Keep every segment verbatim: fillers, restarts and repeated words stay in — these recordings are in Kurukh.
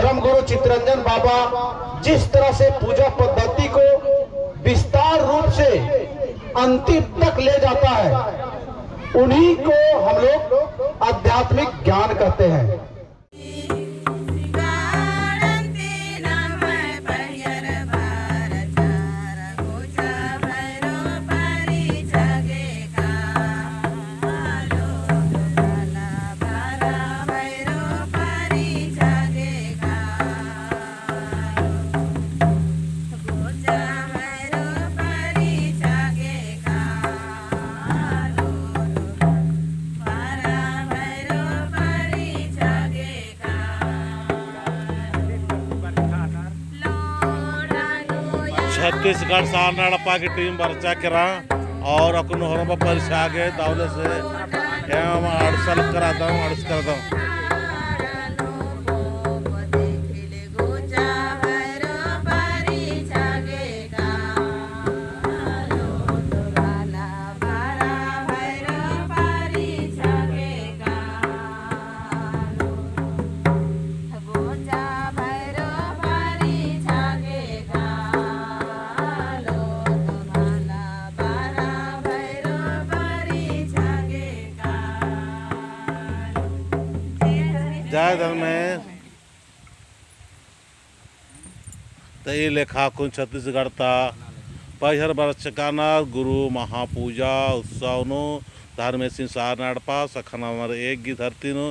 धर्म गुरु चितरंजन बाबा जिस तरह से पूजा पद्धति को विस्तार रूप से अंतिम तक ले जाता है, उन्हीं को हम लोग आध्यात्मिक ज्ञान कहते हैं। छत्तीसगढ़ सारना एड़पा की टीम बरचा केरा और अक्कुन होरमा परिछा गे दवले से एम अंड़सा लगदम, अंड़सा लगदम। जय धर्मेस। त ई लेखा अक्कुन छत्तीसगढ़ ता परिछर बरचका रअनर गुरु महापूजा उत्सव नू धर्मेसिन सारना एड़पा सखा नंबर एक गही धरती नू।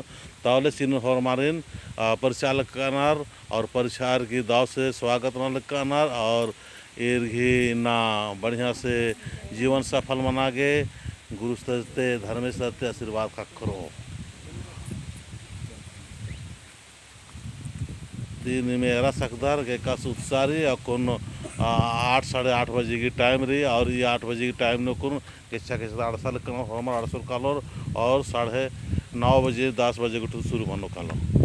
तौले सिन होरमारिन, अ, परिछा लगका रअनर और परिछार की दव से स्वागत नना लगका रअनर और ईर गही इन्ना बढ़िया से जीवन सफल मना गे गुरुस तरती धर्मेस तरती आशीर्वाद ख़क्खरो। ती नीम एरा सकदर गे एकासे उत्साह रई, अक्कुन, आ, आठ, साढ़े आठ बजे की टाइम रई, और ई आठ बजे की टाइम नू अक्कुन केच्छा केच्छा ता अंड़सा लगका रअनर, होरमर अंड़सोर कालोर, और साढ़े नौ बजे, दस बजे गुट्ठी शुरू मनो कालोर।